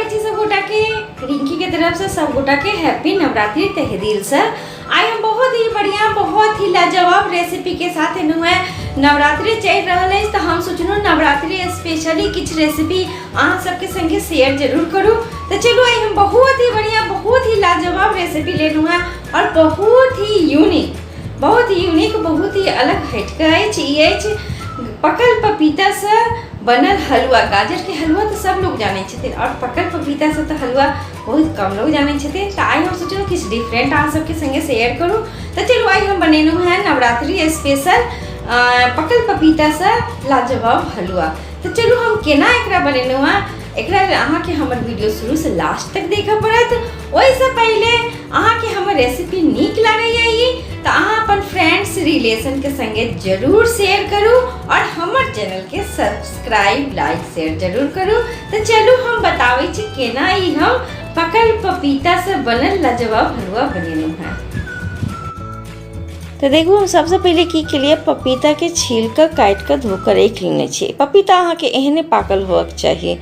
करै छी सब गोटा के रिंकी के तरफ से सब गोटा के हैप्पी नवरात्रि तहे दिल से। आइ हम बहुत ही बढ़िया, बहुत ही लाजवाब रेसिपी के साथ एलहुँ हैं। नवरात्रि चलि रहल अछि तऽ हम सोचलहुँ नवरात्रि स्पेशली किछु रेसिपी अहाँ सबके संगे शेयर जरूर करू। तऽ चलू, आइ हम बहुत ही बढ़िया, बहुत ही लाजवाब रेसिपी लेलहुँ हैं और बहुत ही यूनिक, बहुत ही यूनिक, बहुत ही अलग हटिके अछि। ई अछि पकल पपीतासँ बनल हलुआ। गाजरके हलुआ तऽ सब लोग जानै छथिन और पकल पपीतासँ तऽ हलुआ बहुत कम लोग जानै छथिन। तऽ आइ हम सोचलहुँ किछु डिफरेंट अहाँ सबके संगे शेयर करू। तऽ चलू, आइ हम बनेलहुँ हेँ नवरात्रि स्पेशल पकल पपीतासँ लाजवाब हलुआ। तऽ चलू, हम केना एकरा बनेलहुँ हेँ, एकरा लेल अहाँके हमर वीडियो शुरूसँ लास्ट तक देखऽ पड़त। ओहिसँ पहिले अहाँके हमर रेसिपी नीक लागैए ई तऽ अहाँ अपन फ्रेंड्स रिलेशनके संगे जरूर शेयर करू और हमर चैनलके सब्सक्राइब, लाइक, शेयर जरूर करू। तऽ चलू, हम बताबै छी केना ई हम पकल पपीतासँ बनल लाजवाब हलुआ बनेलहुँ हेँ। तऽ देखू, हम सबसँ पहिले की केलियै? पपीताके छील कऽ, काटि कऽ, धो कऽ राखि लेने छियै। पपीता अहाँके एहने पाकल होअके चाही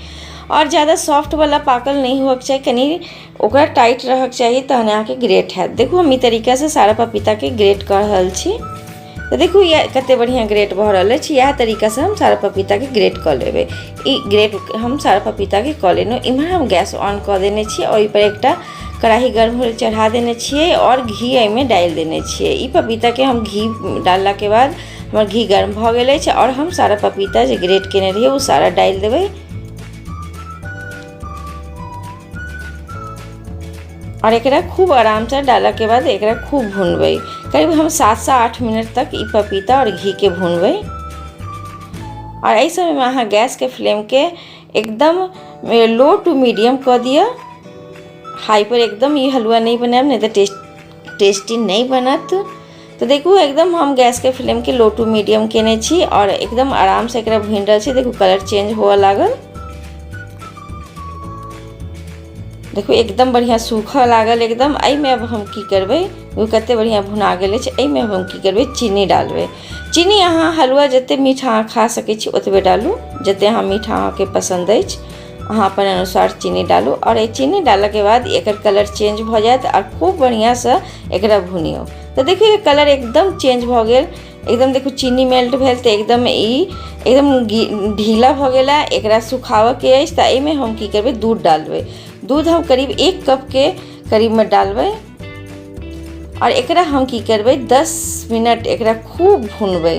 आओर ज्यादा सॉफ्टवला पाकल नहि होअके चाही। कनि ओकरा टाइट रहऽके चाही, तहन अहाँके ग्रेट हैत। देखू, हम ई तरीकासँ सारा पपीताके ग्रेट कऽ रहल छी। तऽ देखू, इएह कतेक बढ़िआँ ग्रेट भऽ रहल अछि। इएह तरीकासँ हम सारा पपीताके ग्रेट कऽ लेबै। ई ग्रेट हम सारा पपीताके कऽ लेलहुँ। इम्हर हम गैस ऑन कऽ देने छी आओर ओहिपर एकटा कढ़ाही गर्म होय चढ़ा देने छियै आओर घी एहिमे डालि देने छियै। ई पपीताके हम घी डाललाके बाद हमर घी गर्म भऽ गेल अछि आओर हम सारा पपीता जे ग्रेट केने रहियै, ओ सारा डालि देबै आओर एकरा खूब आरामसँ डालऽके बाद एकरा खूब भुनबै। करीब हम 7 से 8 मिनट तक ई पपीता आओर घीके भुनबै। आओर एहि समयमे अहाँ गैसके फ्लेमके एकदम लो टू मीडियम कऽ दिअ। हाई पर एकदम ई हलुआ नहि बनायब, नहि तऽ टेस्टी नहि बनत। तऽ देखू, एकदम हम गैसके फ्लेमके लो टू मीडियम केने छी आओर एकदम आरामसँ एकरा भुनि रहल छी। देखू, कलर चेंज हुअ लागल। देखू, एकदम बढ़िआँ सूखऽ लागल एकदम। एहिमे अब हम की करबै? ओ कतेक बढ़िआँ भुना गेल अछि। एहिमे अब हम की करबै? चीनी डालबै। चीनी अहाँ हलुआ जतेक मीठा अहाँ खा सकै छी, ओतबे डालू। जतेक अहाँ मीठा अहाँके पसन्द अछि, अहाँ अपन अनुसार चीनी डालू। आओर एहि चीनी डालऽके बाद एकर कलर चेंज भऽ जायत आओर खूब बढ़िआँसँ एकरा भुनियौ। तऽ देखियौ, कलर एकदम चेंज भऽ गेल एकदम। देखू, चीनी मेल्ट भेल तऽ एकदम ई एकदम ढीला भऽ गेल। एकरा सुखाबऽके अछि, तऽ एहिमे हम की करबै? दूध डालबै। दूध हम करीब 1 कपके करीबमे डालबै आओर एकरा हम की करबै? 10 मिनट एकरा खूब भुनबै।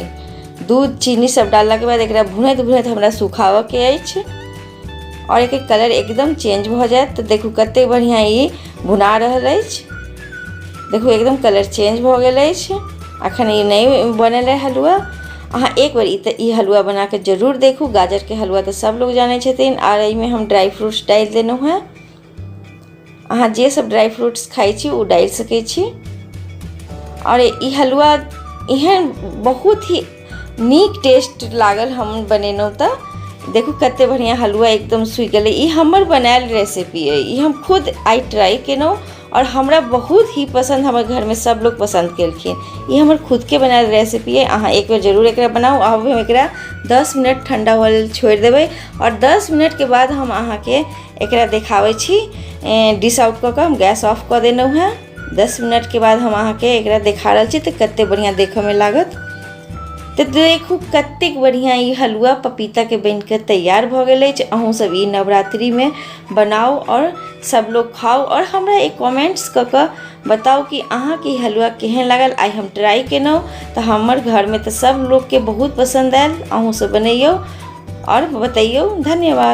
दूध, चीनी सब डाललाके बाद एकरा भुनैत भुनैत हमरा सुखाबऽके अछि आओर एकर कलर एकदम चेंज भऽ जायत। तऽ देखू, कतेक बढ़िआँ ई भुना रहल अछि। देखू, एकदम कलर चेंज भऽ गेल अछि। अखन ई नहि बनल है हलुआ। अहाँ एक बेर ई हलुआ बनाकऽ जरूर देखू। गाजरके हलुआ तऽ सब लोग जानै छथिन। आओर एहिमे हम ड्राइ फ्रूट्स डालि देलहुँ हेँ। अहाँ जे सब ड्राइ फ्रूट्स खाइ छी, ओ डालि सकै छी। आओर ई हलुआ एहन बहुत ही नीक टेस्ट लागल हम बनेलहुँ तऽ। देखू, कतेक बढ़िआँ हलुआ एकदम सूखि गेलै। ई हमर बनायल रेसिपी अइ। ई हम खुद आइ ट्राइ केलहुँ आओर हमरा बहुत ही पसन्द, हमर घरमे सब लोग पसन्द केलखिन। ई हमर खुदके बनायल रेसिपी अइ। अहाँ एक बेर जरूर एकरा बनाउ। आब हम एकरा 10 मिनट ठण्डा हुअ लेल छोड़ि देबै आओर 10 मिनटके बाद हम अहाँके एकरा देखाबै छी। डिश आउट कऽ कऽ हम गैस ऑफ कऽ देलहुँ हेँ। 10 मिनटके बाद हम अहाँके एकरा देखा रहल छी, तऽ कतेक बढ़िआँ देखऽमे लागत। तऽ देखू, कतेक बढ़िआँ ई हलुआ पपीताके बनिकऽ तैयार भऽ गेल अछि। अहूँसभ ई नवरात्रिमे बनाउ आओर सब लोग खाउ आओर हमरा एक कमेंट्स कऽ कऽ बताउ कि अहाँके ई हलुआ केहन लागल। आइ हम ट्राइ केलहुँ तऽ हमर घरमे तऽ सब लोकके बहुत पसन्द आयल। अहूँसभ बनैयौ आओर बतैयौ। धन्यवाद।